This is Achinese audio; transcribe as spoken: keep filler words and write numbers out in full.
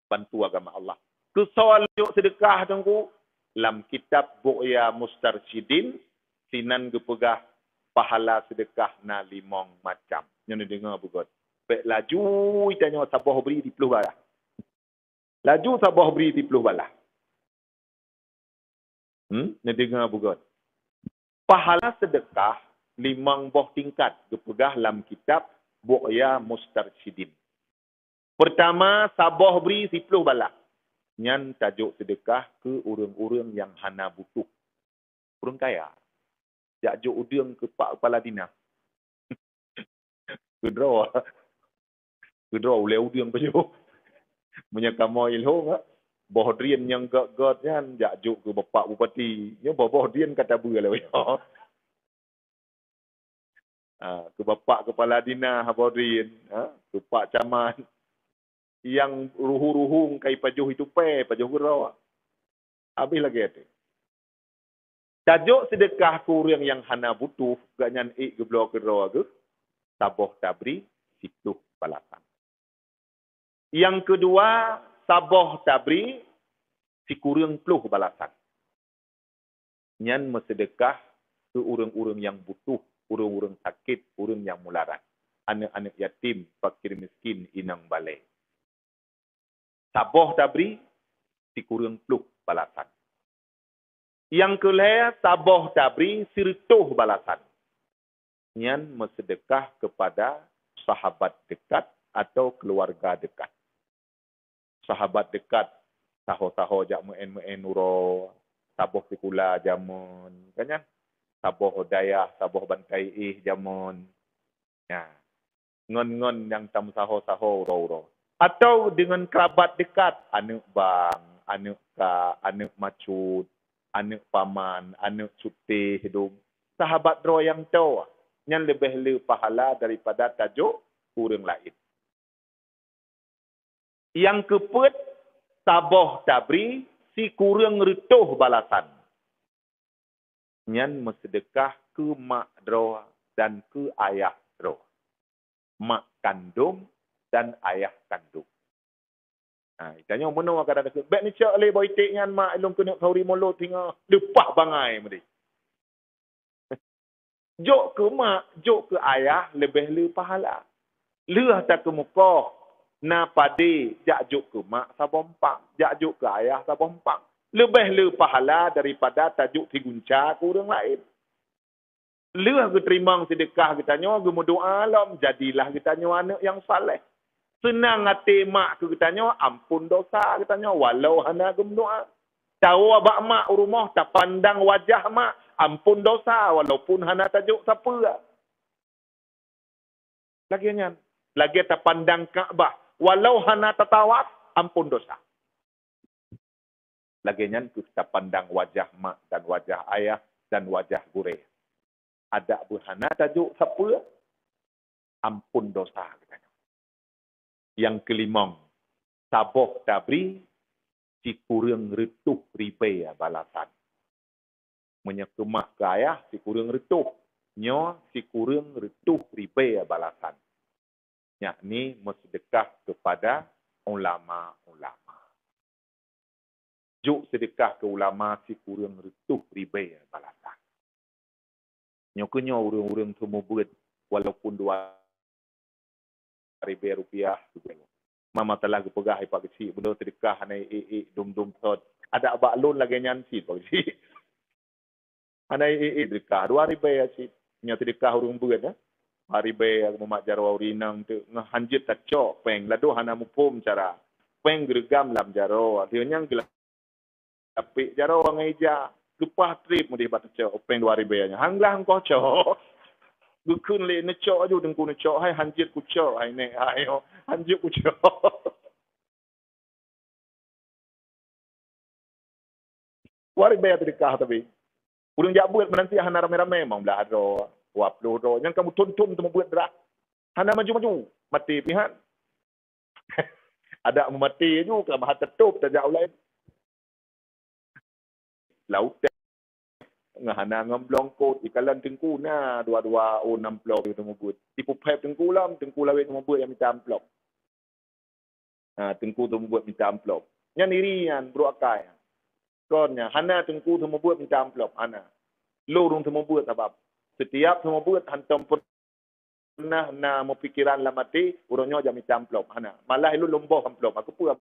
bantu agama Allah. Keusoe jok seudeukah, Teungku, lam kitab Bughya Mustarsyidin, sinan geupeugah pahala seudeukah na limong macam. Nyoe neudeungoe beugöt. Bèk laju tanyoe saboh bri siploh balah. Laju saboh bri siploh balah. Hmm, neudeungoe beugöt. Pahala seudeukah limong boh tingkat geupeugah lam kitab Bughya Mustarsyidin. Peurtama, saboh bri siploh balah. Nyan tajok seudeukah keu ureuëng-ureuëng nyang hana butuh. Ureuëng kaya. Jak jok udeueng keu pak kepala dinas. Keudroe. Keudroe ulèe udeueng pajoh. Meunyoe kamoe ilhong, boh drien nyang gèt-gèt nyan jak jok keu bapak bupati. Nyoe boh-boh drien ka tabeue lé nyoe. Ha, keu bapak kepala dinas boh drien, ha, keu pak camat. Nyang ruhu-ruhu kai pajoh itu pèe, pajoh keudroe. Habéh lagèe teuh. Tajok seudeukah keu ureuëng nyang hana butuh, gobnyan ék geubloe keudroe geuh, saboh tabri siploh balasan. Nyang keudua, saboh tabri sikureueng ploh balasan. Nyan meuseudeukah keu ureuëng-ureuëng nyang butuh, ureuëng-ureuëng sakét, ureuëng nyang mularat, aneuëk-aneuëk yatim, fakir miskin, inong balè. Saboh tabri sikureueng ploh balasan. Nyang keulhèe, saboh tabri sireutôh balasan. Nyan meuseudeukah keupada sahabat dekat atau keuluwarga dekat. Sahabat dekat, saho-saho jak meu'en-meu'en uroe, saboh sikula jameun, kan nyan? Saboh dayah, saboh bantai éh jameun. Nyan. Ngon-ngon nyang tameusaho-saho uroe-uroe. Atau deungon keurabat dekat, aneuëk bang, aneuëk kak, aneuëk macut, aneuëk paman, aneuëk cutéh dum. Sahabat droe nyang toe, nyan leubeh le pahala daripada tajok keu ureuëng laén. Nyang keupeuet, saboh tabri sikureueng reutôh balasan. Nyan meuseudeukah keu mak droe dan keu ayah droe. Mak kandong dan ayah kandong. Ha, tanyoe meunoe kadang-kadang, "Bèk neucok lé boh iték nyan, mak, lôn keuneuk khauri mulod singoh." Leupah bangai meudeh. Jok keu mak, jok keu ayah leubeh le pahala. Lheueh takeumeukoh, na padé, jak jok keu mak saboh empang, jak jok keu ayah saboh empang. Leubeh le pahala daripada tajok sigunca keu ureuëng laén. Lheueh geuteurimong seudeukah geutanyoe, geumeudoa lom, jadilah geutanyoe aneuëk nyang saleh. Seunang até mak keu geutanyoe, amphon dosa geutanyoe, walau hana geumeudoa. Tawoe bak mak u rumoh, tapandang wajah mak, amphon dosa, walaupun hana tajok sapeue. Lagèe nyan, lagèe tapandang Ka'bah, walau hana tatawaf, amphon dosa. Lagèe nyan kheueh tapandang wajah mak dan wajah ayah dan wajah gurèe. Adak beuhana tajok sapeue, amphon dosa geutanyoe. Nyang keulimong, saboh tabri sikureueng reutôh ribèe balasan. Meunyoe keu mak keu ayah sikureueng reutôh, nyoe sikureueng reutôh ribèe balasan. Yakni meuseudeukah keupada ulama-ulama. Jok seudeukah keu ulama sikureueng reutôh ribèe balasan. Nyoe keuh nyoe ureuëng-ureuëng seumeubeuet walaupun dua ribèe rupiah. Ma masalah geupeugah, "Hai Pak Geuchik, bunoe seudeukah hana ék-ék, dum-dum thot." Adak bak lôn lagèe nyan cit, Pak Geuchik. Hana ék-ék seudeukah, dua ribèe cit. Nyoe seudeukah ureuëng beuet, eh. Dua ribèe mumat jaroe ureuëng inong teuk, ngon hanjeuet tacok péng, ladôm hana muphom cara. Péng geureugam lam jaroe, lheueh nyan geula- Tapi jaroe ngon ija, leupah trép meudeh bak teucok péng dua ribèe nyan. Han glah engkoh cok. Geukheun lé neucok aju teungku neucok, hai hanjeuet kucok, hai nèk, hai oh, hanjeuet kucok. Dua ribèe seudeukah tapi. Ureuëng jak beuet meunanti hana ramé-ramé, limong blaih droe, dua ploh droe. Nyang ka meuthon-thon teuma beuet drah. Hana maju-maju, maté pihan. Adak meumaté aju ka bah teutôp tajak u laén. Lam utek ngon hana ngon bloe eungkôt, ikalon teungku na dua-dua ôn amplop teuma beuet. Ipeupèp teungku lom, teungku lawét teuma beuet nyang mita amplop. Ha, Teungku seumeubeuet mita amplop. Nyan iri nyan, brôk akai. Kon nyan, hana Teungku seumeubeuet mita amplop, hana. Lôn ureuëng seumeubeuet sabab setiap seumeubeuet hantom pernah na meupikiran lam até, uroe nyoe jak mita amplop, hana. Malah lôn lôn boh amplop, aku peue